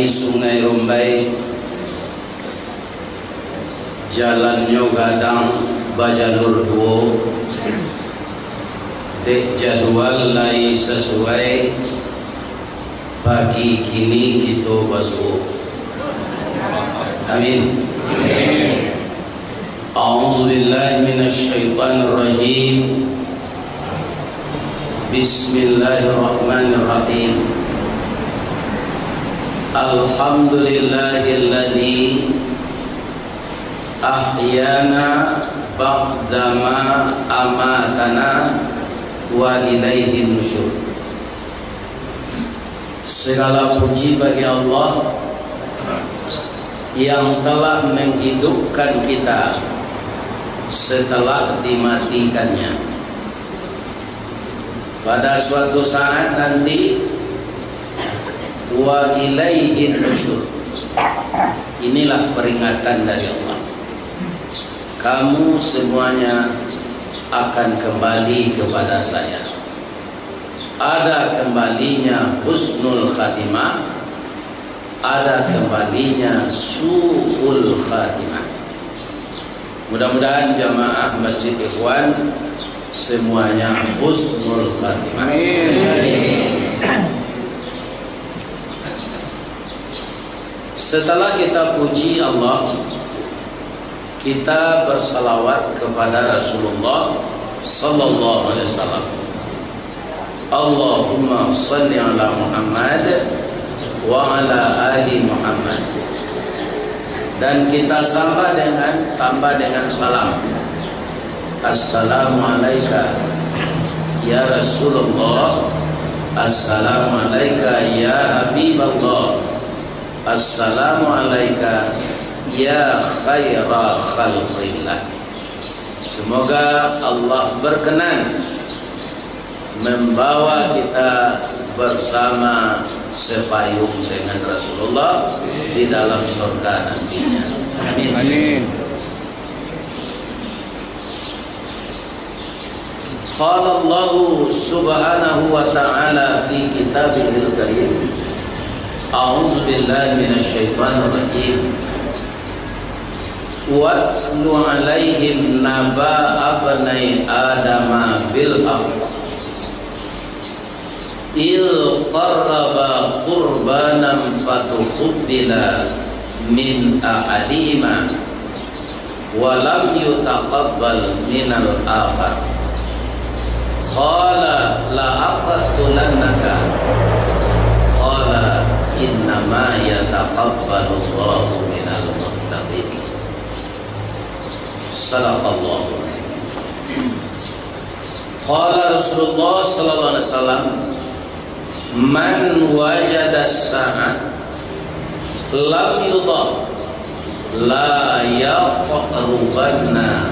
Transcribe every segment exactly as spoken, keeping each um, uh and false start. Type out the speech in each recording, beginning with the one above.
Sungai Rumbai, jalannyo gadang bajalur duo, dek jadual lai sasuai, pagi kini kito basuo. Amin. A'udzubillahi minasyaitonirrajim. Bismillahirrahmanirrahim. Alhamdulillahilladzi ahyana ba'dama amatana wa ilaihin nusyur. Segala puji bagi Allah yang telah menghidupkan kita setelah dimatikannya. Pada suatu saat nanti, wa ilaihin nusyur. Inilah peringatan dari Allah. Kamu semuanya akan kembali kepada Saya. Ada kembalinya husnul khatimah, ada kembalinya su'ul khatimah. Mudah-mudahan jamaah Masjid Ikhwan semuanya husnul khatimah. Amin. Amin. Setelah kita puji Allah, kita bersalawat kepada Rasulullah sallallahu alaihi wasallam. Allahumma salli ala Muhammad wa ala ali Muhammad. Dan kita sambah dengan, tambah dengan salam. Assalamu alaika ya Rasulullah. Assalamu alaika ya Habiballah. Assalamu alaika ya khaira khalqillah. Semoga Allah berkenan membawa kita bersama sepayung dengan Rasulullah di dalam surga nantinya. Amin. Amin. Qala Allahu subhanahu wa ta'ala fi kitabihil karim, a'udzu billahi minasy syaithanir rajim. Watlu 'alaihim naba'a ibnai Adama bil haqq. Idh qarraba qurbanan fatuqubbila min ahadihima wa lam yutaqabbal minal akhar. Qala la aqtulannaka. Qala innama yataqabbalullahu minal muttaqin. Sadaqallahu. Qala Rasulullah sallallahu alaihi wasallam, "Man wajada sa'ah lam yudhah la yaqrubanna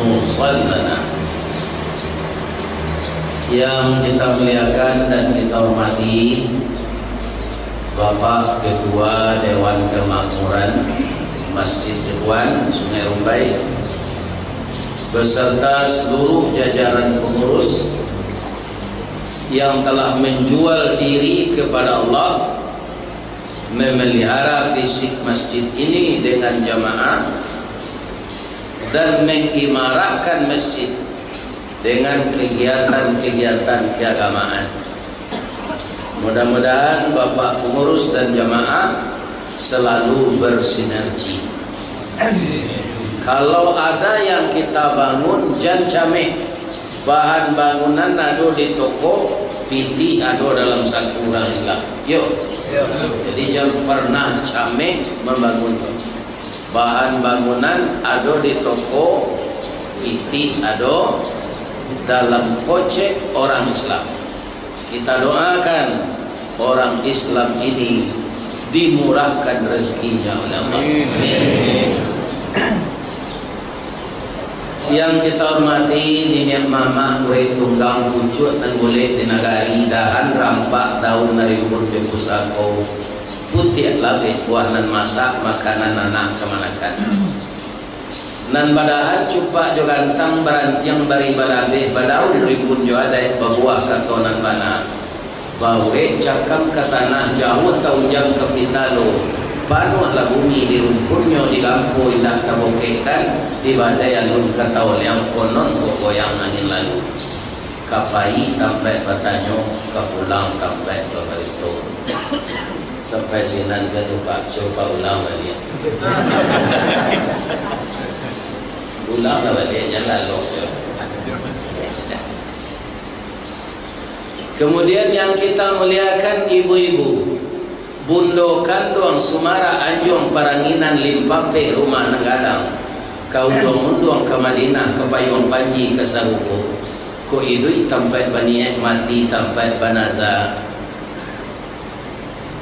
musallana." Yang kita muliakan dan kita hormati, Bapak Ketua Dewan Kemakmuran Masjid Ikhwan Sungai Rumbai, beserta seluruh jajaran pengurus yang telah menjual diri kepada Allah, memelihara fisik masjid ini dengan jamaah, dan mengimarahkan masjid dengan kegiatan-kegiatan keagamaan. Mudah-mudahan Bapak pengurus dan jamaah selalu bersinergi. Kalau ada yang kita bangun, jan cameh. Bahan bangunan ado di toko, pitih ado dalam saku urang Islam. Yo. Jadi, jan pernah cameh mambangun. Bahan bangunan ado di toko, pitih ado dalam kocek orang Islam. Kita doakan orang Islam ini dimurahkan rezekinya oleh Allah. Amin. Amin. Yang kita hormati niniak mamak, urang tunggang pucuak nan bulek di nagari, dahan rampak daun nan rimbun jo pusako, putiak labeh buah nan masak, makanan anak kamanakan. Nan badahan cupak jo gantang, barantiang bari barabeh, badaun rimbun jo adaik, babuah kato nan bana. Bauek cakam ka tanah, jauah taujang ka pitalo. Panuahlah bumi di rumpunnyo, di lampo indak tabokekkan, di badai alun ka taoliang, konon kok goyang angin lalu. Ka pai tampaik batanyo, ka pulang tampaik babarito. Sampai sinan sajo, Pak. Cubo ulang baliak. Ulanglah baliak, jan lalok jo. Kemudian yang kita muliakan ibu-ibu, Bundo Kanduang, Sumarak, Anjuang, Paranginan, Limpapek, Rumah Nan Gadang, ka unduang-unduang ka Madinah, ka Payuang Panji, ka Sarugo. Kok iduik tampaik baniaik, mati tampaik banaza.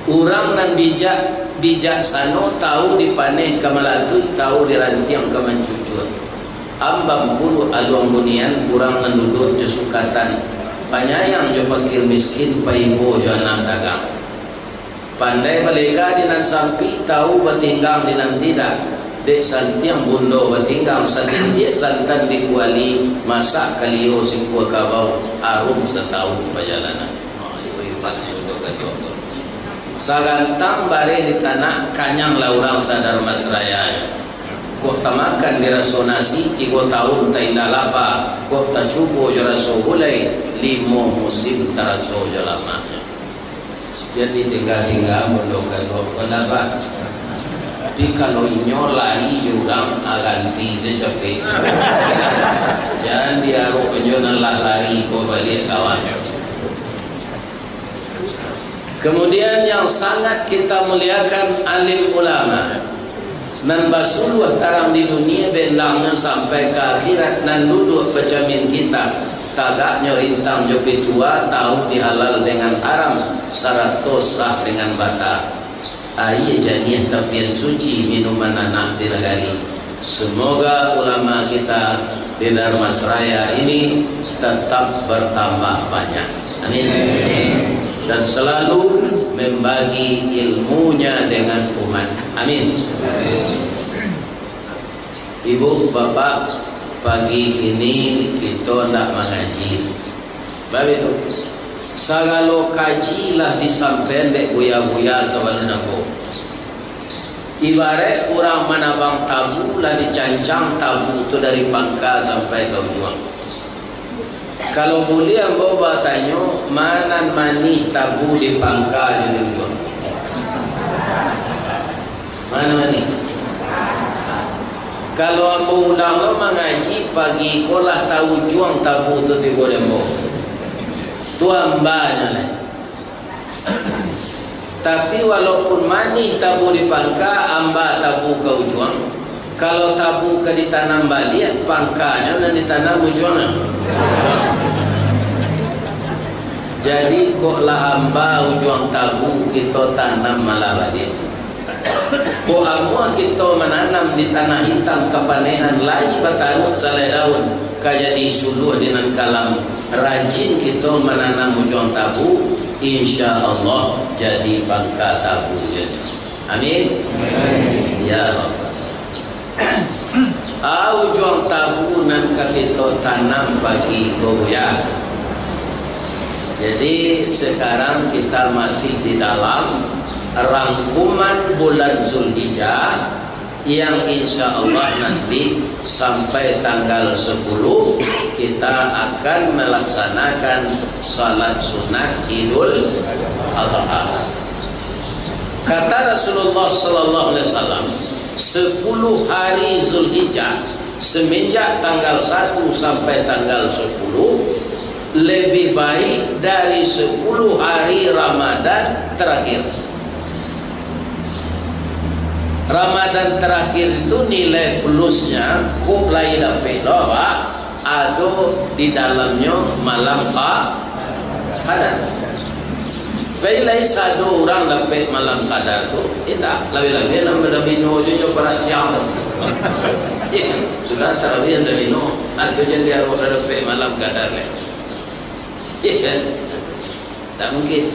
Urang nan bijak, bijaksano, tahu dipaneh ka malatuik, tahu dirantiang ka mancucuak. Ambam puruak aluang bunian, urang nan duduak jo sukatan, panyayang jo pakir miskin, paibo jo anak dagang. Pandai balega di nan sampik, tahu batinggang di nan tidak. Dek santiang bundo batinggang, satitiak santan di kuali, masak kalio sikua kabau, arum satahun pajalanan. Sagantang bareh di tanak, kanyanglah urang sa-Dharmasraya. Kok tamakan di raso nasi, tigo tahun taindak lapa. Kok tacubo jo raso gulai, limo musim taraso jo lamaknyo. Jadi tingga-tingga bundo Kanduang, pandapek. Tapi kalau inyo lari jo urang, aganti se capek. Jan diarok inyo nan lah lari ko baliak kawan. Kemudian yang sangat kita muliakan, alim ulama. Nan basuluah tarang di dunia, bendangnyo sampai ka akhirat, nan duduak bacamin kitab, tagaknyo rintang jo pitua, tahu di halal dengan haram, sarato sah dengan bata. Aia janiah tapian suci, minuman anak di nagari. Semoga ulama kita di Dharmasraya ini tetap bertambah banyak. Amin. Dan selalu membagi ilmunya dengan umat. Amin. Ibu, bapak, pagi kini kito ndak mangaji. Baitu. Sagalo kaji lah disampaian dek buya-buya sabalun ambo. Ibaraik urang manabang tabu, lah dicancang tabu tu dari pangka sampai ka ujuang. Kalau buliah ambo batanyo, ma nan manih, tabu di pangka jo di ujuang? Ma nan manih? Kalau ambo ulang lo mangaji, pagi ko lah taujuang tabu tu tibo di ambo. Tu ambanyo lai. Tapi, walaupun manih tabu di pangka, amba tabu ka ujuang. Kalau tabu ka ditanam baliak, pangkanyo nan ditanam ujuangnyo. Jadi, kok lah amba ujuang tabu, kito tanam malah baliak. Kok amuah kito mananam di tanah itam kapanehan, lai bataruak salai daun, ka jadi suluah di nan kalam. Rajin kito mananam ujuang tabu, insya Allah jadi pangka tabu je. Amin. Ya Rabbal. Ah, ujuang tabu nan ka kito tanam pagi ko, Buya. Jadi, sekarang kita masih di dalam rangkuman bulan Zulhijjah, yang insya Allah nanti sampai tanggal sepuluh kita akan melaksanakan salat sunat Idul Adha. Kata Rasulullah sallallahu alaihi wasallam, sepuluh hari Zulhijjah, semenjak tanggal satu sampai tanggal sepuluh, lebih baik dari sepuluh hari Ramadan terakhir. Ramadan terakhir itu nilai plusnya, kok lai dapek lo, Pak, ado di dalamnyo malam ka-, Qadar. Pai lai sado urang dapek malam Qadar tu, indak, labiah-labiah nan badamino jo, jo parak siang tu. Iya kan? Sudah tarawih badamino, ado jan diarok lah dapek malam Qadar lai. Iya kan? Tak mungkin.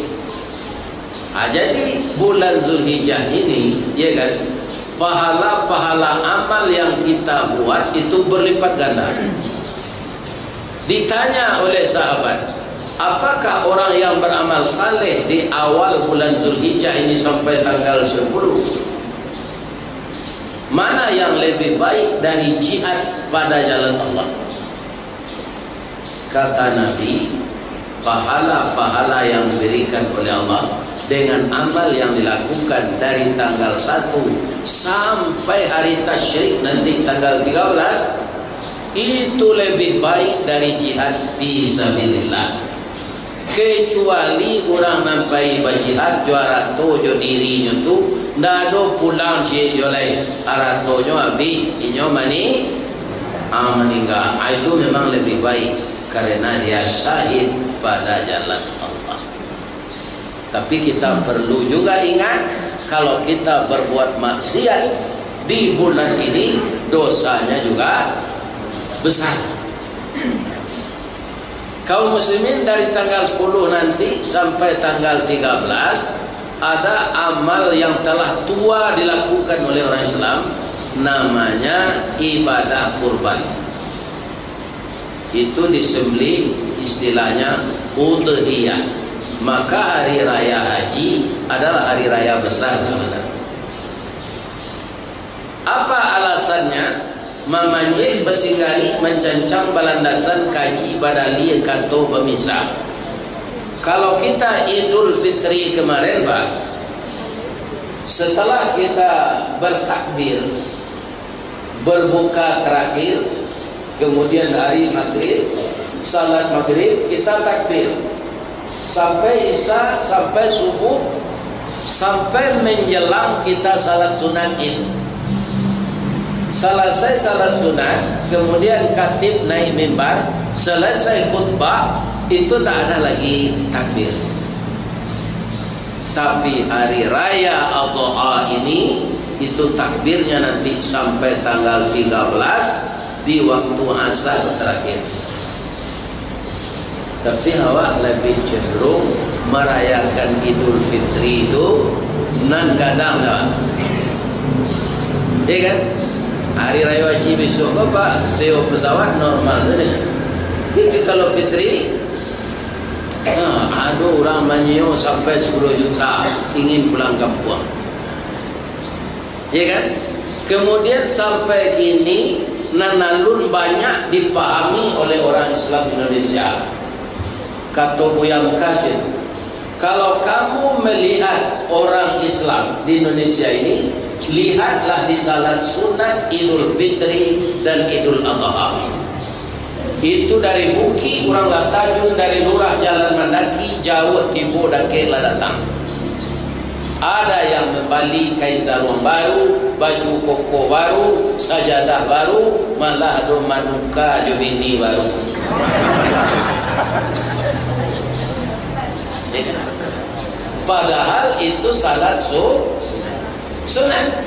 Ha, jadi, bulan Zulhijjah ini, ya kan, pahala-pahala amal yang kita buat itu berlipat ganda. Ditanya oleh sahabat, Apakah orang yang beramal saleh di awal bulan Zulhijjah ini sampai tanggal sepuluh, mana yang lebih baik dari jihad pada jalan Allah? Kata Nabi, pahala-pahala yang diberikan oleh Allah dengan amal yang dilakukan dari tanggal satu sampai hari tasyrik nanti tanggal tiga belas, itu lebih baik dari jihad fi sabilillah. Kecuali urang nan pai bajihad jo arato jo dirinyo tu, ndak ado pulang ciek jo lai. Aratonyo abih, inyo mani-, ah, maningga. Ah, itu memang lebih baik, karena dia syahid pada jalan Allah. Tapi kita perlu juga ingat, kalau kita berbuat maksiat di bulan ini, dosanya juga besar. Kaum muslimin, dari tanggal sepuluh nanti sampai tanggal tiga belas, ada amal yang telah tua dilakukan oleh orang Islam, namanya ibadah kurban. Itu disembelih, istilahnya udhiyah. Maka hari raya haji adalah hari raya besar sebenarnya. Apa alasannya? Mamanjek basinggari, mancancang balandasan, kaji badalia, kato bamisah. Kalau kita Idul Fitri kemarin, Pak, setelah kita bertakbir, berbuka terakhir, kemudian hari maghrib, salat maghrib, kita takbir. Sampai isya, sampai subuh, sampai menjelang kita salat sunat Id. Selesai salat sunat, kemudian khatib naik mimbar, selesai khutbah, itu tak ada lagi takbir. Tapi hari raya Adha ini, itu takbirnya nanti sampai tanggal tiga belas di waktu asar terakhir. Tapi awak lebih cenderung merayakan Idul Fitri itu nan gadang, dah. Iya kan? Hari Raya Haji besok ko, Pak, sewa pesawat normal saja. Tapi kalau Fitri, nah, ado urang manyio sampai sepuluh juta ingin pulang kampuang. Ya kan? Kemudian sampai kini, nan alun banyak dipahami oleh orang Islam Indonesia. Kato Buya Mekah itu, "Kalau kamu melihat orang Islam di Indonesia ini, lihatlah di salat sunat Idul Fitri dan Idul Adha." Itu dari Bukik urang lah tajun, dari lurah jalan mandaki, jauah tibo dakek lah datang. Ada yang mambali kain saruang baru, baju koko baru, sajadah baru, malah ado manuka jo bini baru. Padahal itu salat su-, sunat.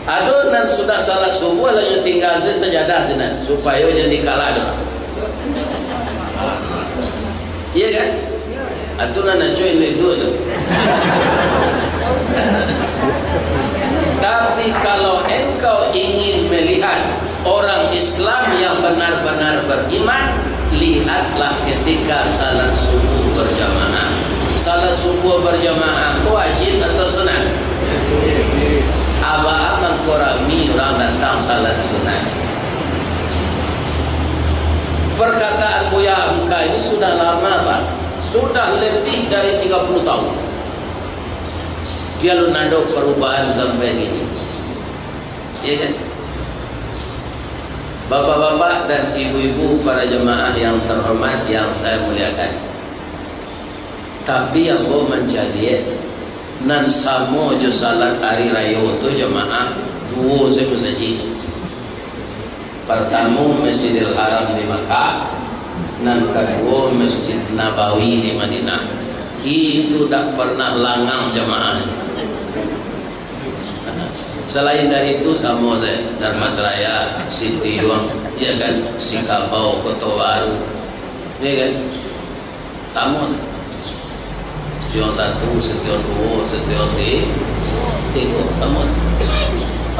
Ado nan sudah salat subuah, lah nyo tingga se sajadah sinan, supayo jan dikalah tu. Iya kan? Atu nan acuah induak-induak tu. Tapi kalau engkau ingin melihat orang Islam yang benar-benar beriman, lihatlah ketika salat subuh berjamaah. Salat subuh berjamaah ko wajib atau sunat? Aba mangko rami urang datang salat sunat. Perkataan Buya Hamka ini sudah lama, Pak. Sudah lebih dari tiga puluh tahun. Tapi alun ado perubahan sampai kini. Ya kan? Bapak-bapak dan ibu-ibu, para jamaah yang terhormat, yang saya muliakan. Tapi ambo mancaliak, nan samo jo salat ari rayo tu jamaah, duo se masajik. Partamo Masjidil Haram di Makkah, nan kaduo Masjid Nabawi di Madinah. Itu dak pernah langang jamaah. Selain dari itu, samo saja, Darmasraya, Sitiuang, ya kan, Sikabau, Koto Baru, ya kan, samo. Sitiuang satu, Sitiuang duo, Sitiuang ti-, tigo, samo.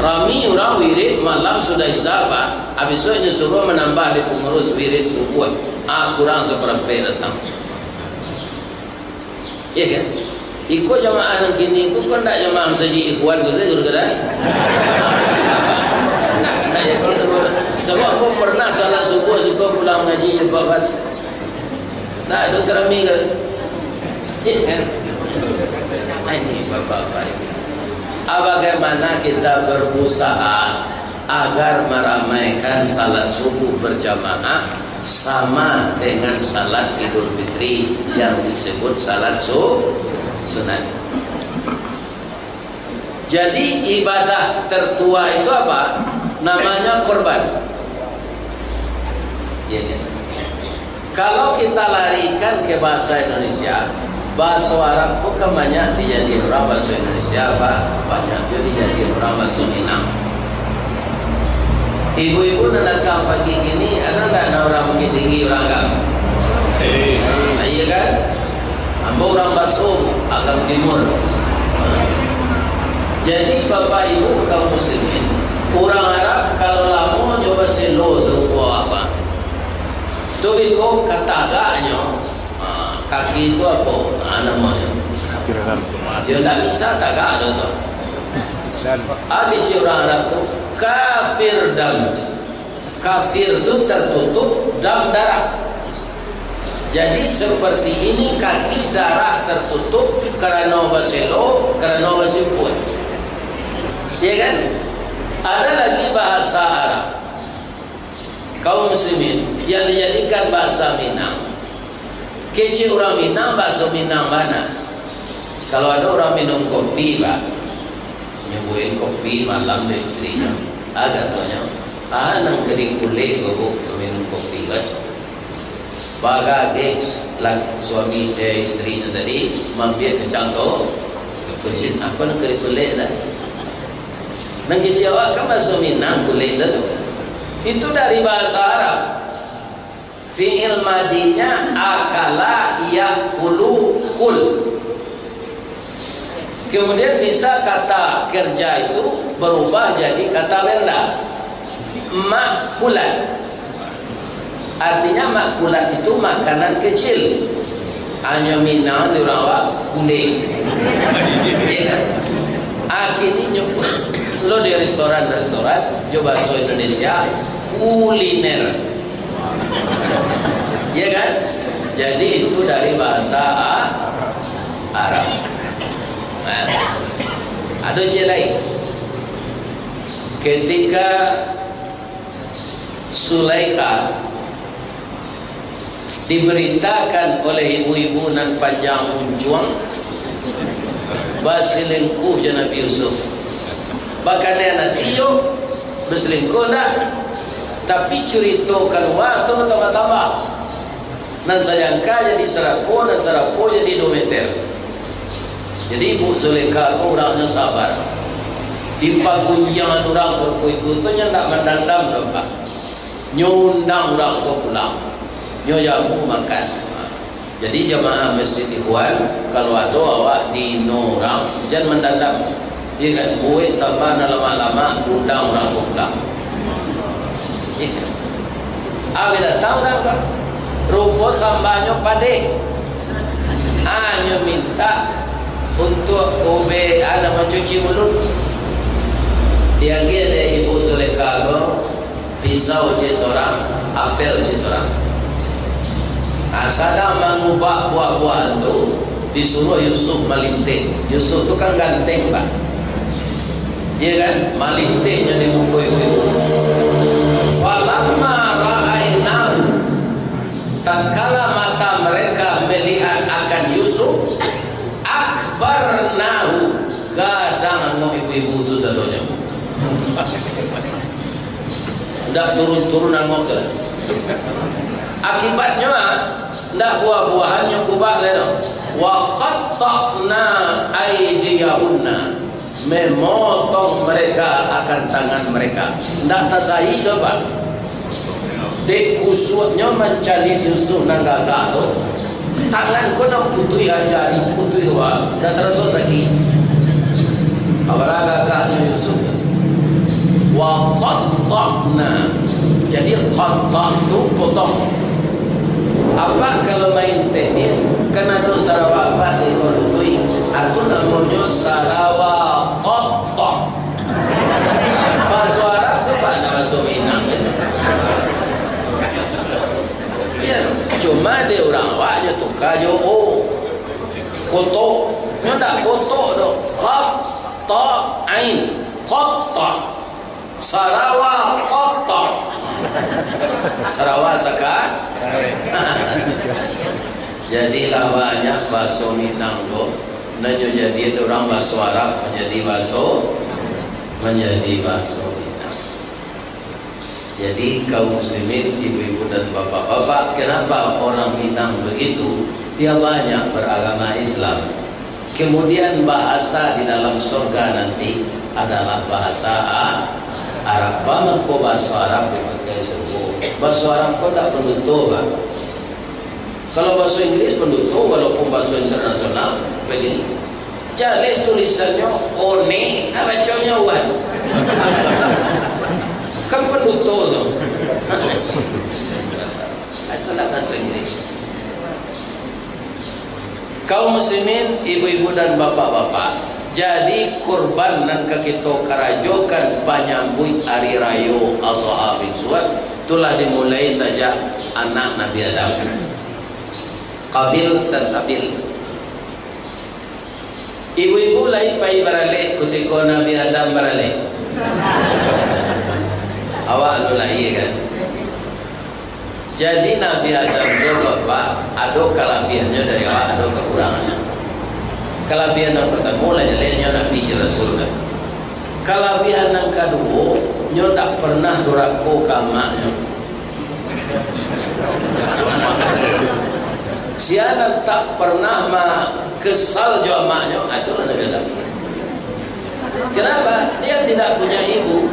Rami urang wirid malam sudah Isya, Pak. Abis tu inyo suruah manambah di pangurus wirid subuah. Ah, kurang saparampek datang. Iya kan? Iko jamaah nan kini ko, kan ndak jamaah masajik Ikhwan tu, kan, guru-guru? Ndak, ndak yakin aku. Sabab aku pernah salat subuah, suko pulang ngaji jam empat belas. Nah, itu sarami kan? Iya kan? Nah, ini bapak-bapak ini. Ah, bagaimana kita berusaha agar meramaikan salat subuh berjamaah sama dengan salat Idul Fitri yang disebut salat su-, sunat. Jadi, ibadah tertua itu apa? Namanya korban. Iya kan? Kalau kita larikan ke bahasa Indonesia, bahasa Arab tu kan banyak dijadikan urang bahasa Indonesia, apa? Banyak juga dijadikan urang bahasa Minang. Ibu-ibu nan datang pagi kini, ada ndak nan urang Bukittinggi, urang Agam? Nah, iya kan? Ambo urang Baso, Agam Timur. Jadi, Bapak Ibu kaum muslimin, urang Arab kalau lamo nyo baselo sarupo apa? Tu iko katagaknyo, ha, kaki tu apo? Ha, namonyo. Yo ndak bisa tagak doh tu. Ah, kecek urang Arab tu, kafir dam. Kafir tu tertutup dam, darah. Jadi seperti ini kaki, darah tertutup karano baselo, karano basimpuan. Ya kan? Ada lagi bahasa Arab. Kaum muslimin yang dijadikan bahasa Minang. Kecek urang Minang, bahaso Minang bana. Kalau ado urang minum kopi, Pak, nyo buek kopi malam dek istrinyo. Ah, katonyo, "Ah, nan kari kulek ko, Bu, minum kopi," kato. Bagageh lak-, suami, eh, istrinyo tadi, maambiak kacang ko, kucing, "Apo nan kari kulek dah?" Nan kecek awak kan bahaso Minang, kulek dah tu. Itu dari bahasa Arab. Fi'il madinya akala yakulu kul. Kemudian bisa kata kerja itu berubah jadi kata benda. Makulat. Artinya makulat itu makanan kecil. Hanyo Minang di Rawak kuning. Ya kan? Akhirnya nyo-, lo di restoran-restoran, jo bahaso Indonesia, kuliner. Ya kan? Jadi itu dari bahasa A-, Arab. Nah, ado cek lain. Ketika Sulaikha diberitakan oleh ibu-ibu nan panjang muncuang, baselingkuh jo Nabi Yusuf. Bakanian ati yo, baselingkuh ndak? Tapi curito kalua tu batambah-tambah. Nan sajangka jadi sarapo, nan sarapo jadi duo meter. Jadi, Ibu Zulekha ko urangnyo sabar. Dipagunjiangan urang sarupo itu tu, nyo ndak mandandam doh, Pak. Nyo undang urang ko pulang. Nyo jamu makan. Jadi, jamaah Masjid Ikhwan, kalau ado awak dihino urang, jan mandandam. Iyo kan? Buek samba nan lamak-lamak, undang urang ko pulang. Iyo kan? Abih datang urang ko, rupo sambanyo padeh. Hanyo mintak untuak ube, a, nan mancuci muluik. Diagiah dek Ibu Zulekha ko, pisau cek surang, apel cek surang. Nah, sadang mangubak buah-buahan tu, disuruah Yusuf malinteh. Yusuf tu kan ganteng, Pak. Iya kan? Malintehnyo di muko ibu-ibu. Falamma ra'ainahu, tatkala mata mereka melihat akan Yusuf, akbarnahu, gadang angok ibu-ibu tu sadonyo. Ndak turun-turun angok tu. Akibatnyo, ah, ndak buah-buahannyo kubak lai doh. Wa qatta'na aidiyahunna, memotong mereka akan tangan mereka. Ndak tasahik doh, Pak. Dek kusuaknyo mancaliak Yusuf nan gagah tu, tangan ko nan putuih jari, putuih, wah, ndak taraso sakik. Apalah gagahnyo Yusuf tu. Wa qatta'na. Jadi, qatta' tu potong. Apak kalau main tenis, kan ado sarawa apak saikua lutui. Itu namonyo sarawa qatta'. Baso Arab tu bana baso Minang, gitu. Iyo, cuma dek urang awak nyo tuka jo o. Koto. Nyo ndak koto doh. Qaf, ta, ain. Qatta'. Sarawa qatta'. Sarawa saka. Jadi lah banyak baso Minang tu, nan nyo jadian urang baso Arab manjadi baso, manjadi baso Minang. Jadi, kaum muslimin, ibu-ibu dan bapak-bapak, kenapa orang Minang begitu? Dia banyak beragama Islam. Kemudian, bahasa di dalam surga nanti adalah bahasa A-, Arab. Baa mangko baso Arab dipakai surgo? Baso Arab ko ndak panduto, Pak. Kalau baso Inggris, panduto, walaupun baso internasional, begini. Jaleh tulisannyo one, ah, baconyo wan. Kan panduto tu. Itulah bahasa Inggris. Kaum muslimin, ibu-ibu dan bapak-bapak, jadi kurban nan ka kito karajokan panyambuik Ari Rayo Adha bisuak, tu lah dimulai sajak anak Nabi Adam, Qabil dan Habil. Ibu-ibu lai pai baralek kutiko Nabi Adam baralek? Awak alun lahia, kan? Jadi, Nabi Adam tu, Bapak, ado kalabiahannyo dari awak, ado kakurangannyo. Kalabiahan nan partamo, lah jaleh nyo Nabi jo Rasul, kan? Kalabiahan nan kaduo, nyo ndak pernah durako ka amaknyo. Sia nan tak pernah ma-, kesal jo amaknyo, ah, itulah Nabi Adam. Kenapa? Dia tidak punya ibu.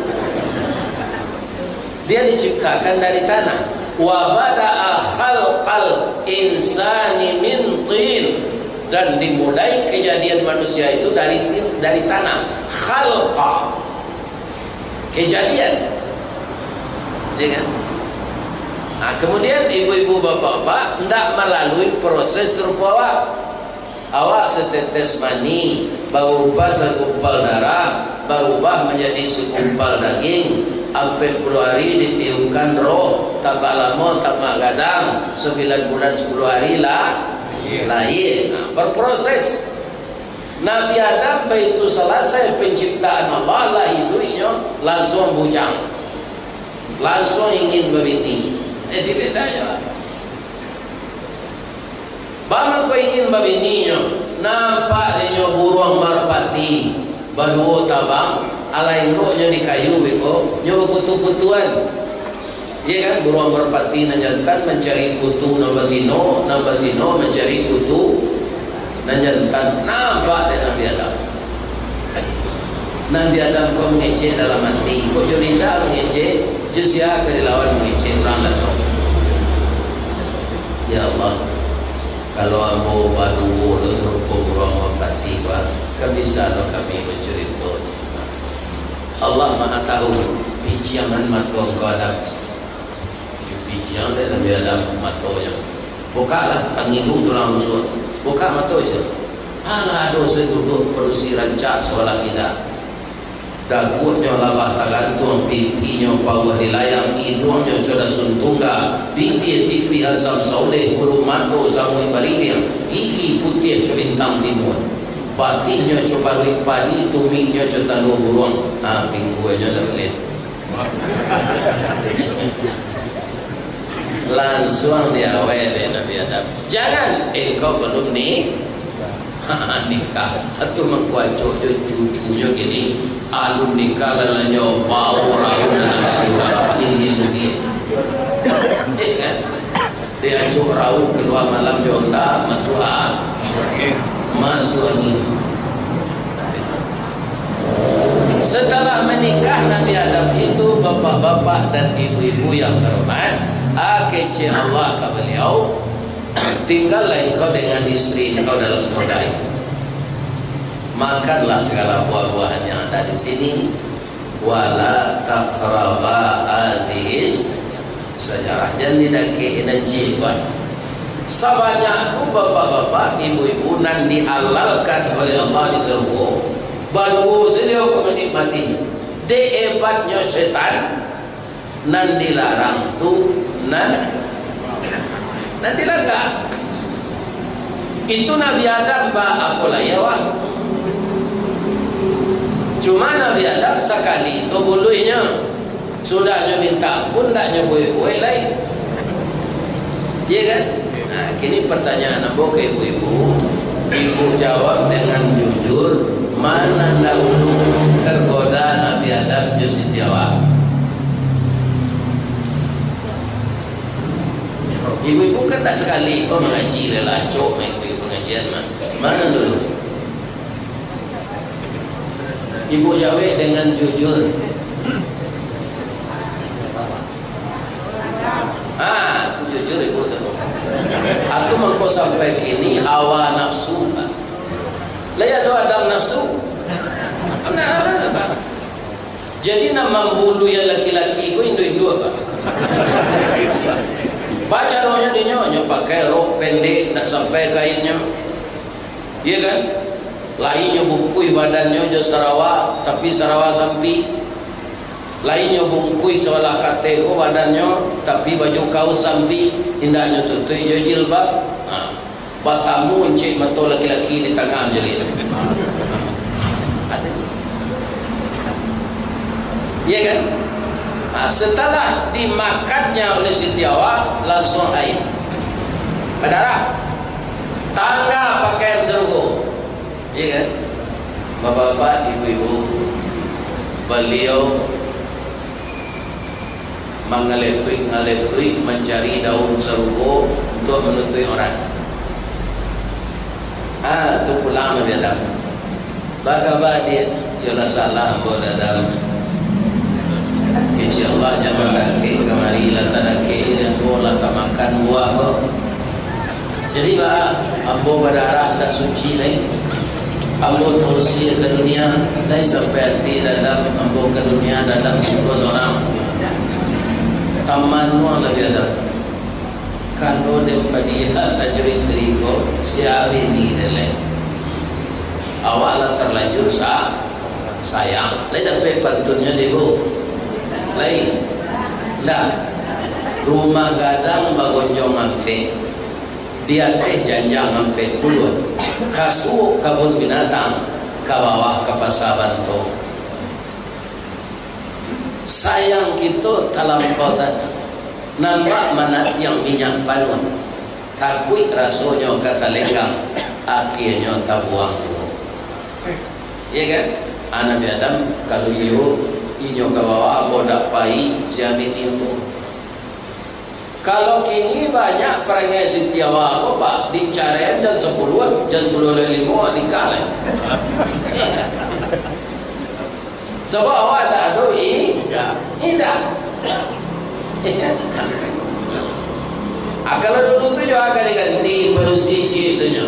Dia diciptakan dari tanah. Wa bada'a khalqal insani min tin. Dan dimulai kejadian manusia itu dari ti-, dari tanah. Khalqa. Kejadian. Ya kan? Nah, kemudian ibu-ibu, bapak-bapak, ndak malalui proses rupo awak. Awak setetes mani, barubah sagumpal darah, barubah manjadi sagumpal daging, ampek puluah ari ditiupkan roh, tambah lamo, tambah gadang, sambilan bulan sapuluah ari lah lahia. Nah, berproses. Nabi Adam baitu salasai penciptaan Allah, lah iduiknyo, lansuang bujang. Lansuang ingin babini. Eh, tidak ada. Baa mangko ingin babininyo, nampak dek nyo buruang marpati, baduo tabang, alah inggoknyo di kayu beko, nyo bakutu-kutuan. Iya kan, buruang marpati nan jantan mancari kutu nan batino, nan batino mancari kutu nan jantan. Nampak dek Nabi Adam. Nabi Adam ko mangecek dalam ati, kok jo lidah mangecek, jo sia ka dilawan mangecek urang datang. Ya Allah, kalau ambo baduo tu sarupo buruang marpati ko, kan bisa lo kami bacurito. Allah Maha Tahu, piciangan mato Engkau Adam. Dipiciang dek Nabi Adam matonyo. Bukaklah, tangilu tulang rusuk. Bukak mato sia. Alah, ado saduduak padusi rancak sabalah kida. Daguaknyo labah tagantuang, pipinyo pauah dilayang, iduangnyo co dasun tungga, bibia tipih asam sauleh, bulu mato samuik baririang, gigi putiah co bintang timun. Batihnyo co baruik padi, tumiknyo co talua buruang. Ha, pingguangnyo dak buliah. Lansuang diawai dek Nabi Adam. Jangan, engkau belum ni-, nikah. Atu mangkuacok jo cucunyo kini. Alun nikah, lalanyo bau raun anak laki urang. Ini yang dia. Eh, kan? Diacok raun kalua malam jo onda, masuak a-, masuak angin. Setelah menikah Nabi Adam itu, bapak-bapak dan ibu-ibu yang terhormat, a kecek Allah ka beliau, tinggallah engkau dengan istri engkau dalam surga ini. Makanlah segala buah-buahan yang ada di sini, Wala taqraba hazihis sajarah. Jan didakek nan ciek, Pak. Sabanyak tu bapak-bapak, ibu-ibu nan dihalalkan oleh Allah di sarugo. Baduo sajo ko manikmati. Dek hebatnyo setan, nan dilarang tu nan, nan dilanggar. Itu Nabi Adam ba-, apo lai awak. Cuma Nabi Adam sakali tu buluihnyo. Sudahnyo minta ampun, ndak nyo buek-buek lai. Iya kan? Nah, kini pertanyaan ambo ka ibu-ibu. Ibu jawab dengan jujur, ma nan dahulu tergoda Nabi Adam jo Siti Hawa? Ibu-ibu kan tak sakali ko mangaji, lah acok maikuik pengajian mah. Ma nan dulu? Ibu jawek dengan jujur. Ah, tu jujur ibu tu. Atu mangko sampai kini hawa nafsu, Pak. Lai ado Adam nafsu? Nah, nah, nah, Pak. Jadi, nan mambuluihan laki-laki ko induak-induak, Pak. Bacaronyo dinyo, nyo pakai rok pendek, ndak sampai kainnyo. Iya kan? Lai nyo bungkuih badannyo jo sarawa, tapi sarawa sampik. Lai nyo bungkuih sabalah kateh ko badannyo, tapi baju kaus sampik, indak nyo tutuik jo jilbab. Ha. Batamu incek mato laki-laki di tangah jaliak. Iya kan? Nah, setelah dimakannya oleh Siti Hawa, langsung haid. Badarah. Tangga pakaian sarugo. Iya kan? Bapak-bapak, ibu-ibu, baliau mangaletuik-ngaletuik mancari daun sarugo untuak manutuik aurat. Ah, tu pulang Nabi Adam. Baa kaba, Diak? Yo lah salah ambo, Adam. Kecek Allah, jaman dakek kamari lah tadakek, ambo lah tamakan buah ko. Jadi, baa, ambo badarah tak suci lai. Ambo tausir ka dunia, lai sampai ati Adam ambo ka dunia, Adam siko sorang. Tamanuang Nabi Adam. Kalau den padiah sajo istri ko, sia bini den lai. Awak lah terlanjur sa-, sayang. Lai dapek pantunnyo, Ibu? Lai. Nah, rumah gadang bagonjong ampek. Di ateh janjang ampek puluah, ka suok kabun binatang, ka bawah ka pasa Banto. Sayang kito talampau tadi, nan bak manatiang minyak panuah, takuik rasonyo ka talenggang, akienyo tabuang juo. Iya kan? Anak Adam, kalau iyo, inyo ka bawah, ambo dak pai, sia bini ambo. Kalau kini banyak parangai Siti Hawa ko, Pak, dicaraian jam sapuluah, jam sapuluah lewat limo, nikah lai. Sabab awak tak ado i-, indak. Ah, kalau dulu tu jo agak diganti padusi ciek tu nyo.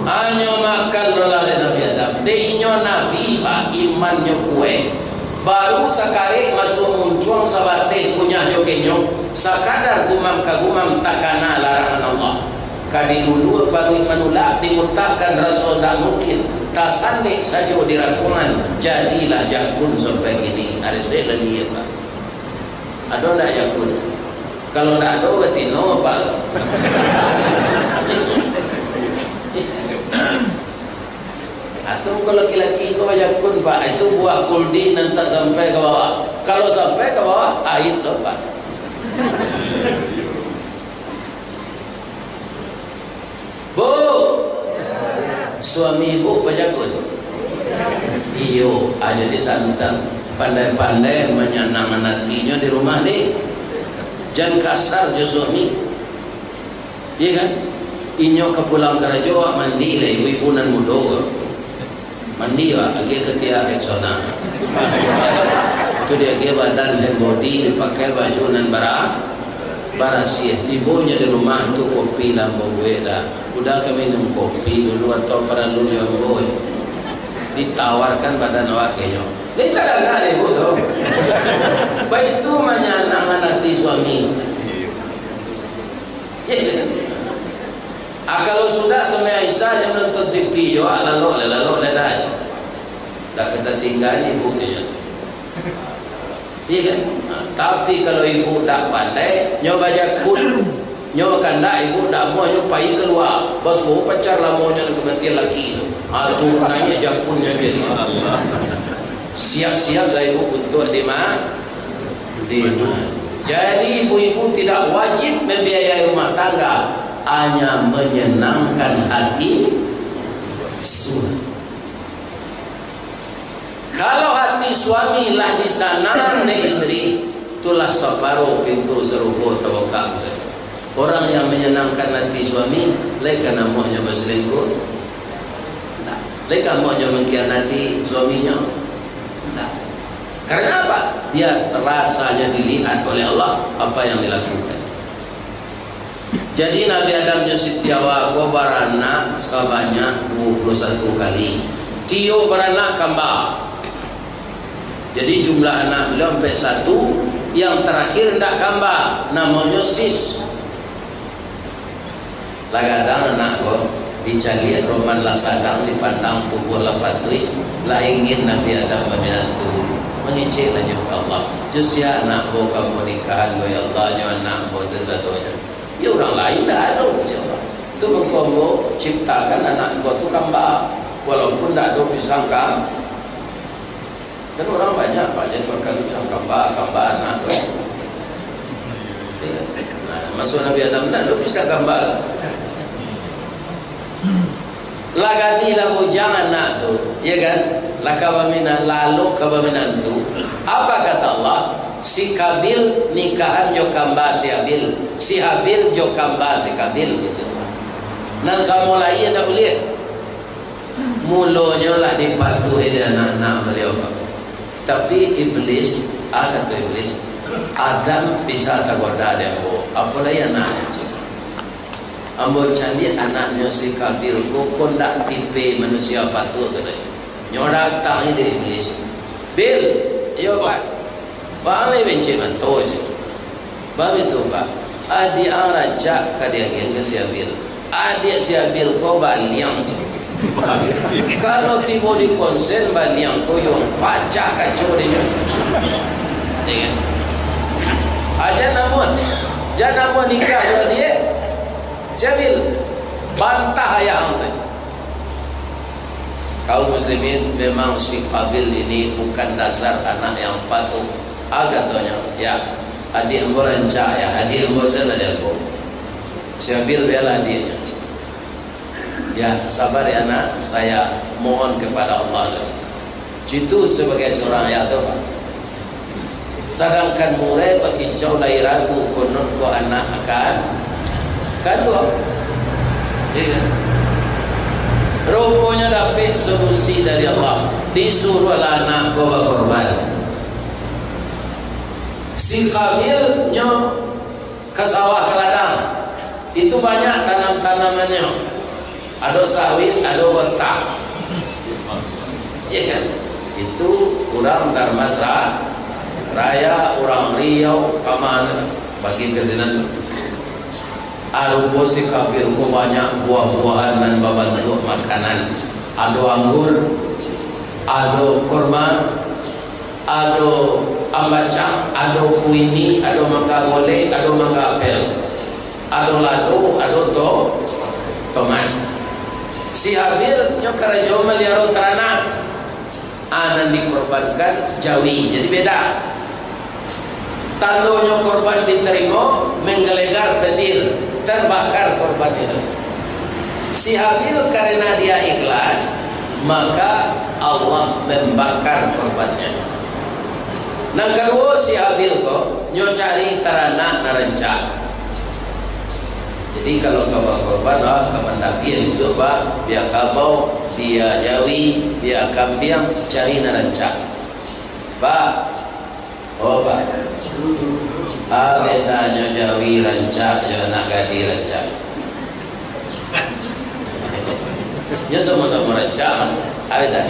Hanyo makan lo lah dek Nabi Adam. Dek inyo Nabi, Pak, imannyo kuaik. Baru sakarek masuak muncuang sabateh kunyah jo kenyok, sakadar gumam ka gumam takana larangan Allah. Ka diluluah paruik manulak, dimutakkan raso ndak mungkin, tasandek sajo di rakungan, jadilah jakun sampai kini. Ari se lah ni, Pak. Ado ndak jakun? Kalau ndak ado, batino, Pak. Atau kalau laki-laki ko bajakun, Pak, itu buah kuldi nan tak sampai ka bawah. Kalau sampai ka bawah, aib lo, Pak. Bu, suami ibu bajakun? Iyo, aja disantang. Pandai-pandai manyanangkan atinyo di rumah, deh. Jan kasar jo suami. Iya kan? Inyo ka pulang karajo, awak mandi lah, ibu-ibu nan mudo ko. Mandi, awak agiah ka tiak Rexona. Tu diagiah badan hand body, dipakai baju nan bara-, barasiah. Tibo nyo di rumah tu, kopi lah ambo buek dah. Udah ka minum kopi dulu atau paralu jo ambo? Ditawarkan badan awak ka inyo. Lai tadanga dek ibu tu. Baitu manyanangkan ati suami. Ya kan? Ah, kalau sudah sampai Isya, jan nonton T V jo, ah, lalok lah, lalok lah dah. Dah ka tatingga ibu nyo. Iya kan? Nah, tapi kalau ibu ndak pandai, nyo bajakun, nyo kandak ibu ndak amuah, nyo pai kalua, basuo pacar lamonyo nan kamatian laki tu. Ha, tu naiak jakunnyo jadi. Siap-siaplah ibu untuak dima-, dima-. Jadi ibu-ibu tidak wajib membiayai rumah tangga, hanya menyenangkan hati suami. Kalau hati suami lah disanang dek isteri, itulah saparo pintu sarugo tabukak. Orang yang menyenangkan hati suami, lai ka namuahnyo baselingkuh? Ndak. Lai ka namuahnyo mengkhianati suaminyo? Ndak. Karena apa? Dia rasanya dilihat oleh Allah apa yang dilakukan. Jadi, Nabi Adam jo Siti Hawa ko baranak sabanyak duo puluah satu kali. Tiok baranak kamba. Jadi, jumlah anak beliau ampek satu, yang terakhir ndak kamba, namonyo Sis. Lah gadang anak ko, dicaliak roman lah sadang, dipandang tubuah lah patuik, lah ingin Nabi Adam baminantu. Mangecek lah jo Allah, "Jo sia anak ambo ka ambo nikahan ko, ya Allah, jo anak ambo sasadonyo?" Ya, urang lain ndak ado, kecek Allah. Tu mangko ambo ciptakan anak ko tu kamba, walaupun ndak ado pisang kam-, kan urang banyak, Pak, jadi makan pisang kamba, kamba anak ko. Ya. Nah, masa Nabi Adam ndak ado pisang kamba. Lah gadih lah bujang anak tu, ya kan? Lah ka baminan-, lalok ka baminantu. Apa kata Allah? "Si Kabil nikahan jo kamba si Habil, si Habil jo kamba si Kabil," gitu. Nan samo lai indak buliah. Mulonyo lah dipatuhi dek anak-anak baliau, Pak. Tapi Iblis, ah, kato Iblis, "Adam bisa tagoda dek ambo, apo lai anaknyo?" Ambo caliak anaknyo si Kabil ko, ko ndak tipe manusia patuik, kato inyo. Nyo datang dek Iblis. "Bil, iyo, Pak." Bang lai bencik mato je. Baitu, Pak. Adiak ang rancak ka diagiahan ka si Abil. Adiak si Abil ko baliang tu. Kalau tibo di konsen baliang ko, yo pacah kaco dek inyo. Ya kan? Aja namuah, jan namuah nikah jo adiak si Abil. Bantah ayah ang tu. Kaum muslimin, memang si Kabil ini bukan dasar anak yang patuh. Ah, katonyo, "Ya, adiak ambo rancak, ya, adiak ambo salah jago." Si Abil bialah adiaknyo. "Ya, sabar ya nak, saya mohon kepada Allah dulu." Itu sebagai seorang ayah tu, Pak. Sadangkan murai bakicau lai ragu, konon ko anak akan kanduang. Iya. Ruponyo dapek solusi dari Allah. Disuruahlah anak ko bakorban. Si Kabil nyo ka sawah, ka ladang. Itu banyak tanam-tanamannyo. Ado sawit, ado botah. Iya kan? Itu urang Darmas Ra-, Raya, urang Riau, ka ma bagi ka sinan tu. Arupo si Kabil ko banyak buah-buahan nan babantuak makanan. Ado anggur, ado kurma, ado ambacang, ado kuini, ado mangga golek, ado mangga apel, ado lado, ado to-, tomat. Si Habil nyo karajo maliaro taranak. Ah, nan dikorbankan jawi, jadi beda. Tandonyo korban ditarimo, menggelegar petir, terbakar korban itu. Si Habil karena dia ikhlas, maka Allah membakar korbannya. Nan kaduo, si Habil ko nyo cari taranak nan rancak. Jadi kalau ka bakorban, ah, ka mandapian isuak, bah, bia kabau, bia jawi, bia kambiang, cari nan rancak. Pak, oh, Pak. Ah, bedanyo jawi rancak jo anak gadih rancak. Nyo samo-samo rancak, ah, beda.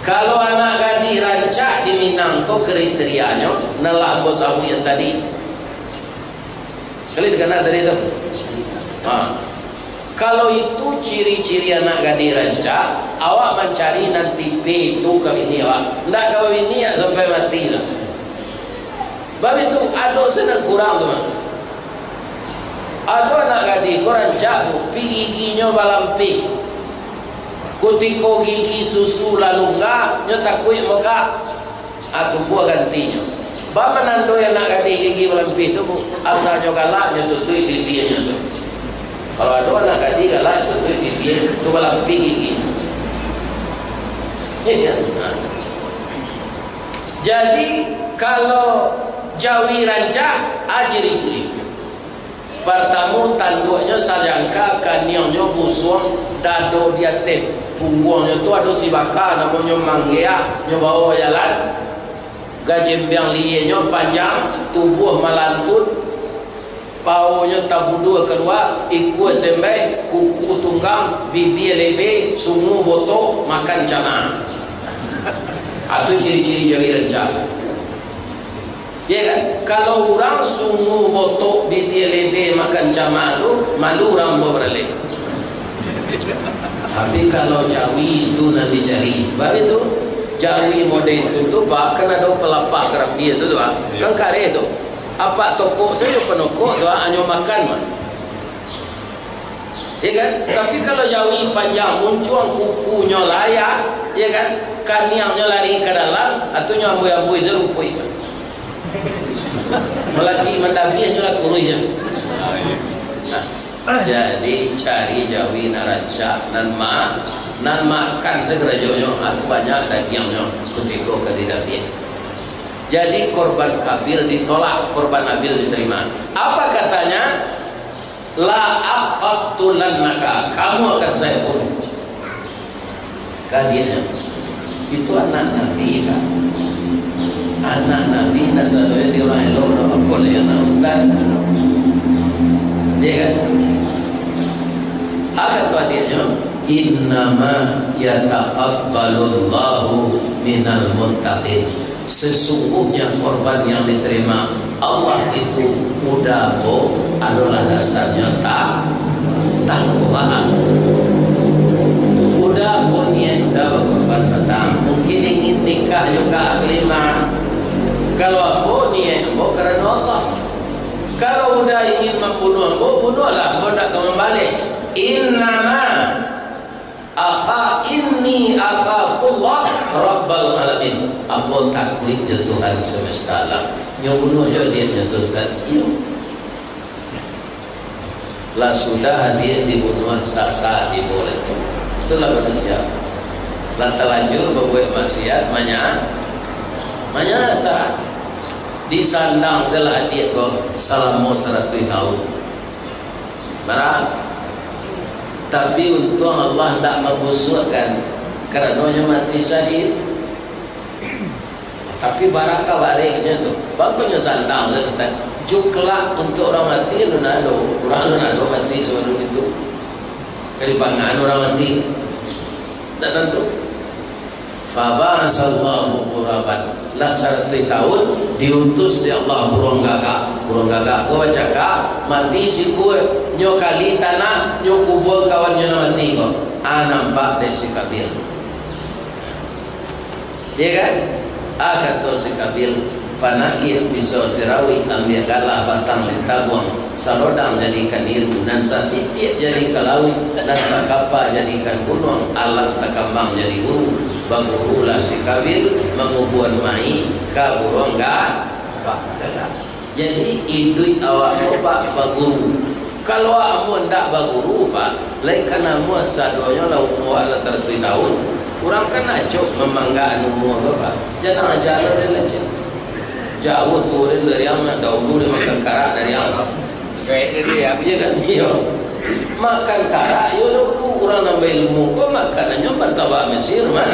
Kalau anak gadih rancak di Minang ko kriterianyo, nan lah ambo sabuik yang tadi. Kalian dikana tadi tu? Ha. Kalau itu ciri-ciri anak gadih rancak, awak mancari nan tipe itu ka bini awak. Ndak ka bini awak sampai mati lah. Bab itu, ado se nan kurang tu mah. Ado anak gadih ko rancak tu, pi giginyo balampih. Kutiko gigi susu lah lunggah, nyo takuik mokak. Ah, tumbuah gantinyo. Baa manandoi anak gadih gigi balampih tu, Bu? Asanyo galak, nyo tutuik bibianyo tu. Kalau ado anak gadih galak, tutuik bibia, tu balampih gigi. Iyo kan? Nah. Jadi, kalau jawi rancak, a ciri-ciri. Partamo, tanduaknyo sajangka, kaniangnyo busuang, dado di ateh pungguangnyo tu ado sibaka, namonyo manggeak, nyo bawo bajalan. Gajembeang lienyo panjang, tubuah malantun, paonyo tabudua kalua, ikua sembai, kuku tunggang, bibia lebe, sungu botok, makan cama. Itu ciri-ciri jawi rancak. Ya kan? Kalau urang sungu botok, bibia lebe, makan cama tu, malu urang ambo baralek. Tapi kalau jawi tu nan dicari, baitu jawi model tu tu, Pak, kan ado palapah karambia tu, tu, Pak. Kan kareh tu. Apak tokok sajo panokok tu, hanyo makan mah. Ya kan? Tapi kalau jawi panjang, muncuang kukunyo layak, ya kan? Kaniangnyo lari ka dalam, atunyo ambui-ambui sarumpui. Malaki mandabiahnyo lah kuruihnyo. Nah, jadi cari jawi nan rancak, nan ma-, nan makan sagarajonyo, atu banyak dagiangnyo kutiko ka didabiah. Jadi korban Kabil ditolak, korban Abil diterima. Apa katanya? "La aqtulannaka, kamu akan saya bunuh." Kadianyo, itu anak Nabi, kan? Anak Nabi, nak sadonyo di urang elok, dah apa lagi anak ustaz? Iya, kan? Akan tu adiaknyo, "Innama yataqabbalullahu minal muttaqin." Sesungguhnya korban yang diterima Allah itu, uda ko adolah dasarnyo ta-, takwa. Uda ko niaik uda bakorban patang, mungkin ingin nikah jo ka kelima. Kalau ambo, niaik ambo karano Allah. Kalau uda ingin mambunuah ambo, bunuahlah, ambo ndak ka mambaleh. Innama Akha, inni akhafullah Rabbal Alamin. Ambo takuik jo Tuhan semesta alam. Nyo bunuah jo adiaknyo tu, Ustaz? Iyo. Lah sudah adiak dibunuah, sasa tibo lai tu. Itulah manusia. Lah talanjur babuek maksiat, manya-, manyasa. Disandang salah adiak ko salamo saratuih taun. Bara-, tapi untuang Allah ndak mambusuakkan, karano nyo mati syahid. Tapi bara kabareknyo tu, bako nyo sandang tu, Ustaz? Juklak untuak urang mati alun ado, urang alun ado mati sabalun itu. Ka dipangan urang mati? Ndak tantu. Faba'asallahu ghuraban. Lah saratuih taun, diutus dek Allah buruang gagak. Buruang gagak ko bacakak, mati sikua, nyo kali tanah, nyo kubuang kawan nyo nan mati ko. Ah, nampak dek si Kabil. Iya kan? Ah, kato si Kabil, Panakih pisau sirauik, ambiak galah batang lintabuang, salodang jadikan iru, nan satitiak jadi ka lauik, nan sakapa jadikan gunuang, alam takambang jadi guru. Bagurulah si Kabil mangubuan mayik ka buruang ga-, gagak. Jadi, iduik awak ko, Pak, baguru. Kalau ambo ndak baguru, Pak, lai ka namuah sadonyo lah umua lah saratuih taun. Urang kan acok mamanggaan umua ko, Pak. Jangan aja lo den lah, cik. Jauah tu den dari ang, dahulu den makan karak dari ang. Gaek dari ang. Iya kan? Iya. Makan karak, yo dahulu urang nan bailmu ko makanannyo martabak Mesir, mah.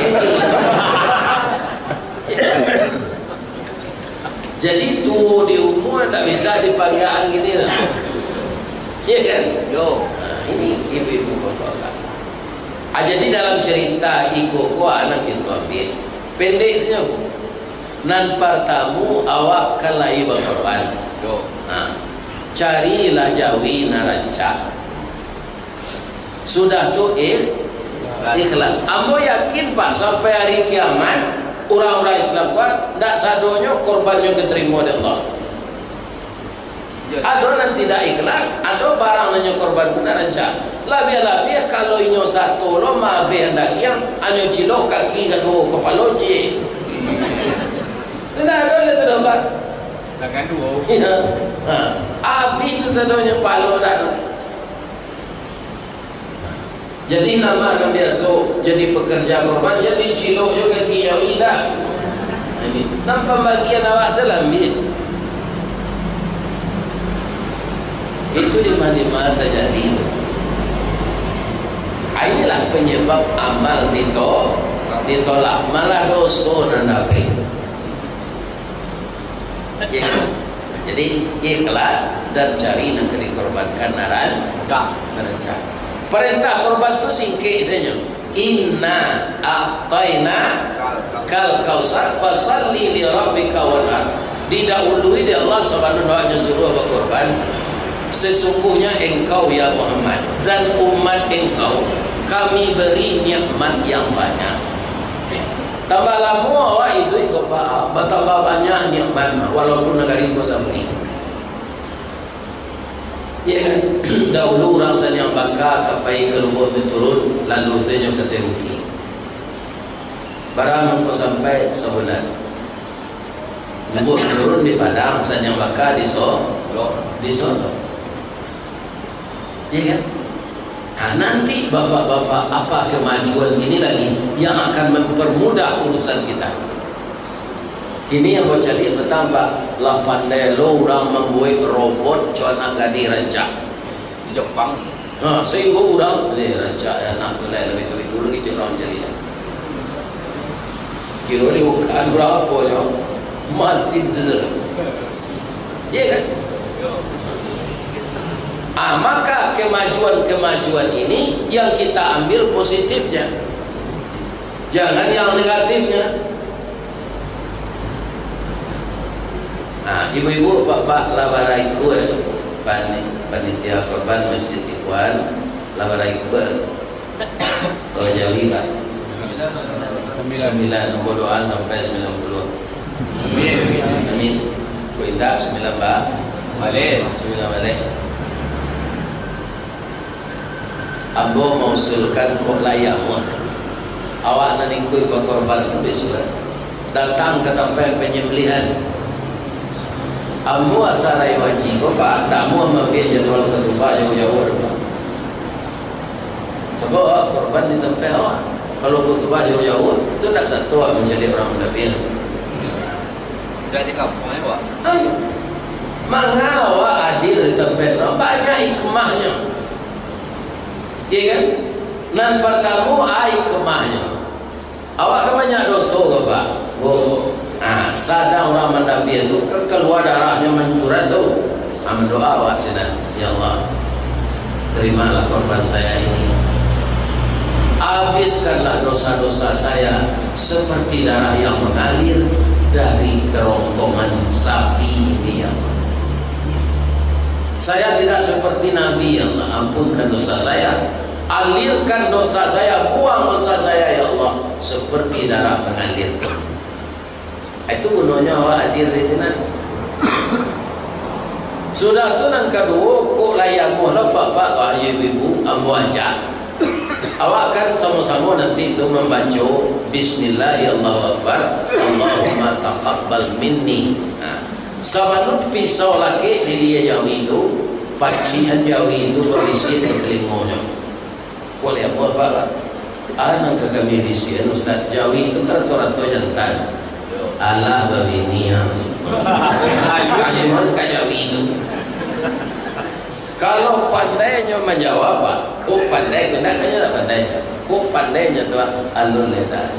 Jadi, tuo di umua tak bisa dipanggaan gini lah. Iya kan? Yo. Nah, ini ibu-ibu bapak-bapak. Ah, jadi dalam carita iko ko, ah, nan kito ambiak. Pendeknyo, nan partamo awak ka lai bakorban. Yo. Ha. Carilah jawi nan rancak. Sudah tu ikh-, ikhlas. Ambo yakin, Pak, sampai hari kiamat, urang-urang Islam ko, ndak sadonyo korbannyo katarimo dek Allah. Ado nan tidak ikhlas, ado barang nan inyo korbankan nan rancak. Labiah-labiah kalau inyo sato lo maabih dagiang, hanyo cilok kaki kaduo, kapalo ciek. Tu ndak ado lai tu doh, Pak. Tangan duo. Iyo. Ha. Abih tu sadonyo, palo ndak ado. Jadi, nan ma nan biaso jadi pekerja korban, jadi cilok jo kaki jawi, indak. Jadi, nan pambagian awak tu lah ambiak. Itu di ma-di ma tajadi tu. Ah, inilah penyebab amal dito-, ditolak, malah doso nan dapek. Ya. Jadi, ikhlas dan cari nan ka dikorbankan nan ran-, nan rancak. Parentah korban tu singkek sajo. "Inna a'taina kal kausar, fasalli li rabbika wanhar." Didahului dek Allah sabalun awak nyo suruah bakorban. "Sesungguhnya engkau, ya Muhammad, dan umat engkau, Kami beri nikmat yang banyak." Tambah lamo awak iduik ko, Pak, batambah banyak nikmat, walaupun nagari ko sampik. Ya kan? Dahulu urang Saniang Baka ka pai ka Lubuak Baturun, lalu sajo ka Ateh Bukik. Bara mangko sampai? Sabulan. Lubuak Baturun di Padang, Saniang Baka di So-, di Solok. Iya kan? Nah, nanti bapak-bapak, apa kemajuan ini lagi yang akan mempermudah urusan kita? Kini yang bacaliak batambah, lah pandai lo urang mambuek robot co anak gadih rancak. Di Jepang. Ha, sahinggo urang, "Eh, rancak ya anak tu, lai, labiah tu, itu lagi cek urang caliak." Kiro di bukan barapo nyo, masih tu. Iya kan? Ah, maka kemajuan-kemajuan ini yang kita ambil positifnya. Jangan yang negatifnya. Nah, ibu-ibu, bapak, lah bara ikua pani-, panitia korban Masjid Ikhwan, lah bara ikua. Kalau jawi, Pak. Sambilan, nombor doa sampai sambilan puluah. Amin. Amin. Kok indak, sambilan, Pak. Balik. Sambilan balik. Ambo mausulkan kok lai amuah. Awak nan ikuik bakorban tu bisuak datang ka tampek panyambalihan. Ambo asa rayo haji ko, Pak, tamu mambiak jadwal kutubah jauah-jauah tu, Pak. Sabab awak korban di tampek awak. Kalau kutubah jauah-jauah, tu ndak sato awak mancaliak urang madabiah. Dari kampuang, ya, Pak? Ayo. Manga awak hadir di tampek urang, banyak hikmahnyo. Iya kan? Nan partamo, a, hikmahnyo. Awak kan banyak doso ko, Pak? Bu. Ah, sadang urang madabiah tu, kan kalua darahnyo mancurat tu. Ah, mandoa awak sinan, "Ya Allah, terimalah korban saya ini. Habiskanlah dosa-dosa saya seperti darah yang mengalir dari kerongkongan sapi ini, ya Allah. Saya tidak seperti Nabi, ya Allah. Ampunkan dosa saya. Alirkan dosa saya, buang dosa saya, ya Allah, seperti darah mengalir." Itu gunonyo awak hadir di sinan. Sudah tu, nan kaduo, kok lai amuah lo, Bapak, Bapak, Ibu, ambo ajak. Awak kan samo-samo nanti tu mambaco, "Bismillah, ya Allahu Akbar, Allahumma taqabbal minni." Nah, sabalun pisau lakek di dia jawi tu, pacikan jawi tu babisiak di talingonyo. Kok lai amuah, Pak, lah? Ah, nan ka kami bisiakan, Ustaz, jawi tu kan rato-rato jantan. Alah, babini, ah. Ayo, man, ka jawi tu. Kalau pandainyo manjawab, Pak, kok pandai, kok ndak, kan ndak pandai. Kok pandainyo tu, ah, alun lai tahu.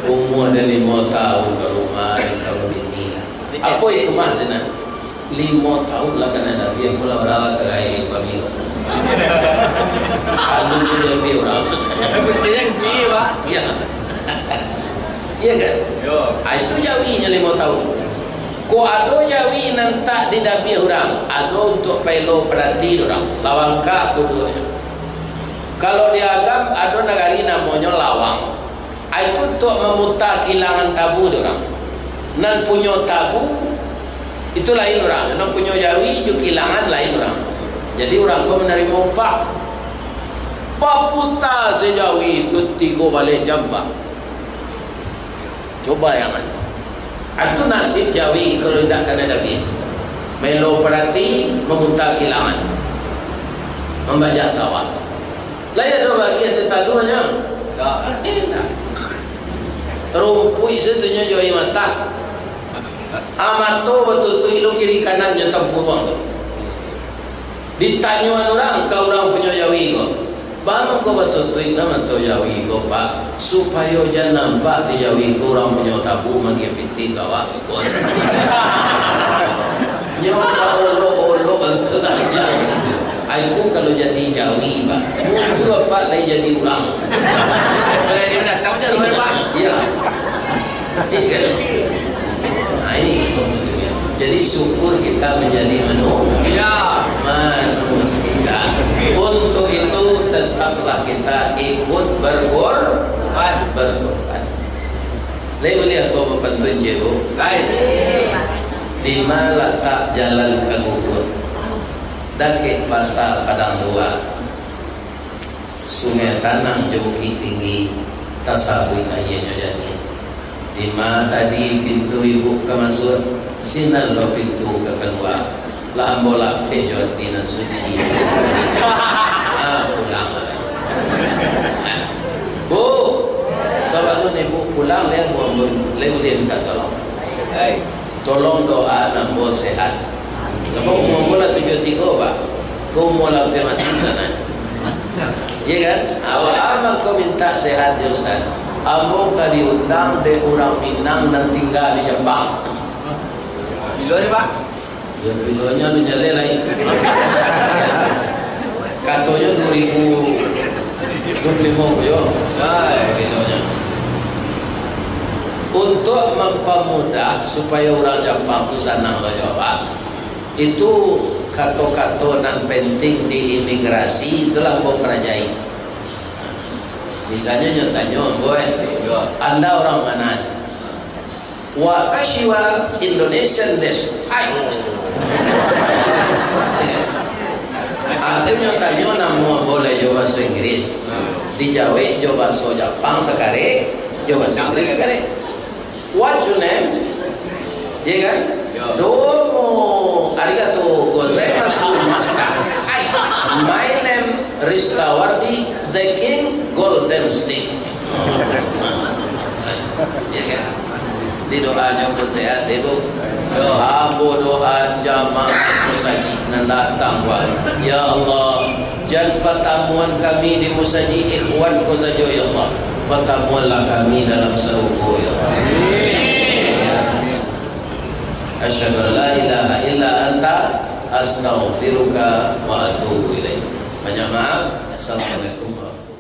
Umua dah limo tahun ka rumah, ka babini. Apo hikmah sinan? Limo tahun lah kanai Nabi, ambo lah barangkek ka gai kami. Alu tu lebih urang. Yang B, Pak. Iya. Iya kan? Yo. Ah, itu jawi nyo limo taun. Ko ado jawi nan tak didabiah urang, ado untuak paelo parati urang. Lawang ka kuduanyo. Kalau di Agam ado nagari namonyo Lawang. Itu untuak mamuta kilangan tabu di urang. Nan punyo tabu, itu lain urang. Nan punyo jawi jo kilangan lain urang. Jadi urang ko manarimo upah. Baputa se jawi tu tigo baleh jam, Pak. Coba yang anu. Itu nasib jawi kalau indak kanai dabiah. Maelo parati, mamuta kilangan. Mambajak sawah. Lah, iyo tu bagi ati taduahnyo. Indak. Indak. Rumpuik satunyo jo aia mata. Ah, mato batutuik lo kiri kanan jo tampuruang tu. Ditanyoan urang ka urang punyo jawi ko, "Baa mangko batutuik nan mato jawi ko, Pak?" "Supayo jan nampak di jawi ko urang punyo tabu magiah pitih ka awak." Nyo ka olok-olok tu dah jawi. Ah, itu kalau jadi jawi, Pak. Muncul Pak lai jadi urang. Kalau dia datang je, Pak. Iya. Iya. Nah, ini maksudnya. Jadi syukur kita menjadi manu-, Iya. manusia. Untuk itu tetaplah kita ikut berkor-, Ban. berkorban. Lai buliah ko bapantun, Cikgu? Lai. Di ma latak jalan ka Guguak? Dakek pasa Padang Dua. Sungai Tanang jo Bukik Tinggi, tasabuik aianyo jadi. Di ma tadi pintu ibu ka masuak, sinan lo pintu ka kalua. Lah ambo lapeh jo ati nan suci. Ah, pulang. Bu, sabalun ibu pulang, lai ambo, lai buliah minta tolong. Hai. Tolong doa ambo sehat. Sabab umua ambo lah tujuah tigo, Pak. Ko umua lah ampia mati sanak. Iya kan? Awak amat ko minta sehat jo Ustaz. Ambo ka diundang dek urang Minang nan tingga di Japang. Bilo ni, Pak? Yo, bilonyo alun jaleh lai. Katonyo duo ribu duo puluah limo ko yo. Bilonyo. Untuak mampamudah supayo urang Japang tu sanang bajawab, itu kato-kato nan penting di imigrasi itulah ambo parajai. Misalnyo nyo tanyo ambo, eh, Anda orang mana? Watashi wa Indonesian desu. Hai. Akhirnyo tanyo namo ambo lai jo bahaso Inggris. Dijawek jo bahaso Japang sakarek, jo bahaso Inggris sakarek. What's your name? Iya kan? Yo. Domo arigato gozaimasu, master. Hai. My name Ristawardi, the king golden stick. Iya kan? Di doanyo pun sehat, Ibu. Yo. Ambo doa jamaah musajik nan datang, Pak. Ya Allah, jan patamuan kami di musajik ikhwan ko sajo, ya Allah. Patamuanlah kami dalam sarugo, ya Allah. Ya. Asyhadu an la ilaha illa anta, astaghfiruka wa atubu ilaik. Banyak maaf. Assalamualaikum warahmatullahi wabarakatuh.